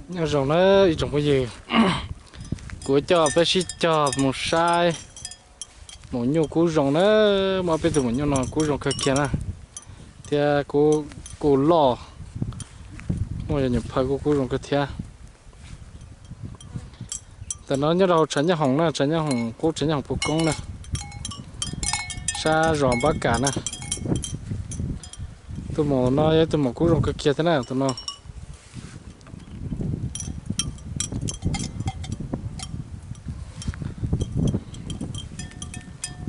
Nyob zoo na ib tsoom phooj ywg, kuv coj peb sib cog mus saib maum nyuj kub zoo na. Muaj peb tug maum nyuj no kub zoo kawg kiag na, thiab kuj loj, muaj nyuam phaw kuj kub zoo kawg thiab. Ntawm no nyob rau tshav nyob hoom na, tshav nyob hoom qub, tshav nyob hoom puv koob na, sab zos npab kam na. Tus maum no yog ib tug maum kub zoo kawg kiag thiab na tus no.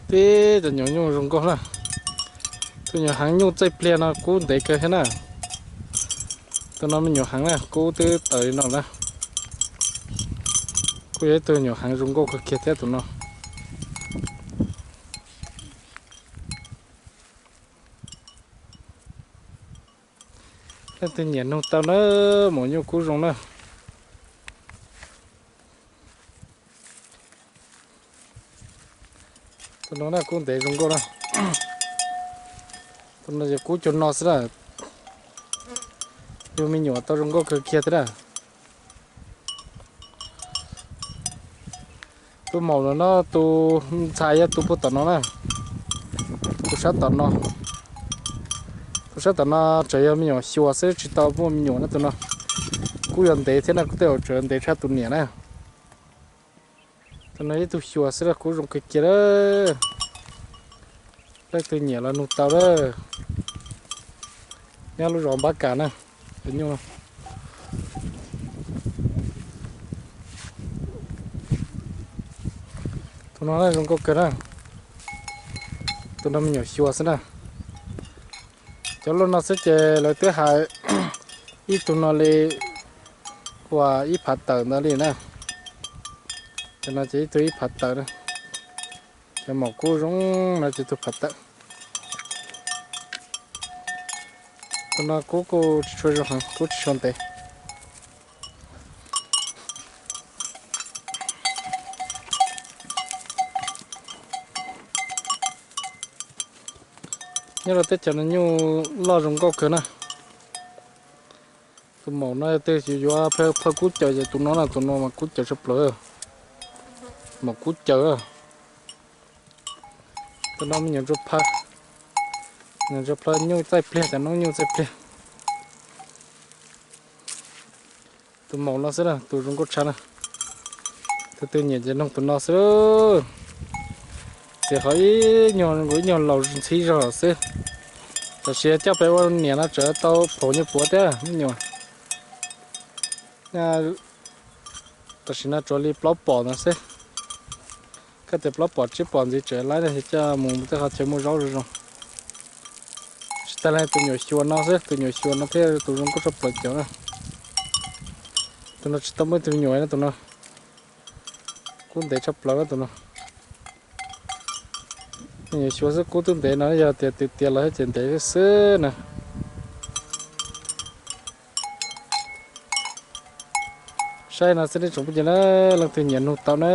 Tib cov nyuam nyuj zoo nkauj na. Tus nyuam heev nyuj txaij pliag no kub ntev kawg thiab na. Tus no me nyuam heev na, kub twb tawm li no na. Kuj yog ib tug nyuam heev zoo nkauj kawg kiag thiab tus no. Leej twg nyiam nug tau na, maum nyuj kub zoo na. Tus no na kub ntev zoo nkauj na. Tus no yog kub cuag no xwb na. Yug me nyuam tau zoo nkauj kawg kiag thiab na. Tus maum no no tus ntxhais yog tus puag tom no na. Tus sab tom no, tus sab tom no tseem yog me nyuam xyuas xwb tsis tau muaj me nyuam na tus no. Kub yuav ntev thiab na, kub tej zaum tseem ntev tshaj tus niam na. Tus no ib tug xyuas xwb na, kub zoo kawg kiag lawm. Leej twg nyiam los nug tau lawm. Nyob lub zos npab kam na, cov nyuj no. Tus no zoo nkauj kawg na. Tus no me nyuam xyuas xwb na. Cov loj no xwb ces lawv twb hais ib tug no li uas ib phav tawm ntawd li na. Cov no ces ib tug ib phav tawm na. Cov maum kub zoo no ces ib tug phav tawm. Tus no kub kuj tsis tshua zoo heev, kub tsis tshua ntev. Nyob rau teb chaws no nyuj loj zoo nkauj kawg na. Tus maum no yog twg yuav phaw kub caws ces tus no na, tus no mas kub caws tshaj plaws. Maum kub caws. Tus no me nyuam ntsuag plhaw, nyuam ntsuag plhaw nyuj txaij pliag, cov noob nyuj txaij pliag. Tus maum no xwb na, tus zoo nkauj tshaj na. Tus twg nyiam ces nug tus no xwb. Txiv qhov ib nyuag nkaus ib nyuag laus ntxhib zog xwb. Tam sim coj pem ua niam no tseem tau phaum nyuag puav thiab me nyuam. Tam sim no tsuas li plaub pom ntawd xwb. Koj tias plaub pom tsib pom ntxiv tseem laib no ces coj mus tej qhov chaw muaj zaub zoo zoo. Tsis tas li tus nyuam xyuas no xwb, tus nyuam xyuas no thiab tus zoo nkauj tshaj plaws cov na. Tus no tsis tau muaj ib tug me nyuam na tus no. Kub ntev tshaj plaws na tus no. Me nyuam xyuas xwb kub twb ntev no, yog tias tiav tiav los thiab ces ntev xwb na. Saib no xwb nej tsoom phooj ywg na, leej twg nyiam nug tau na.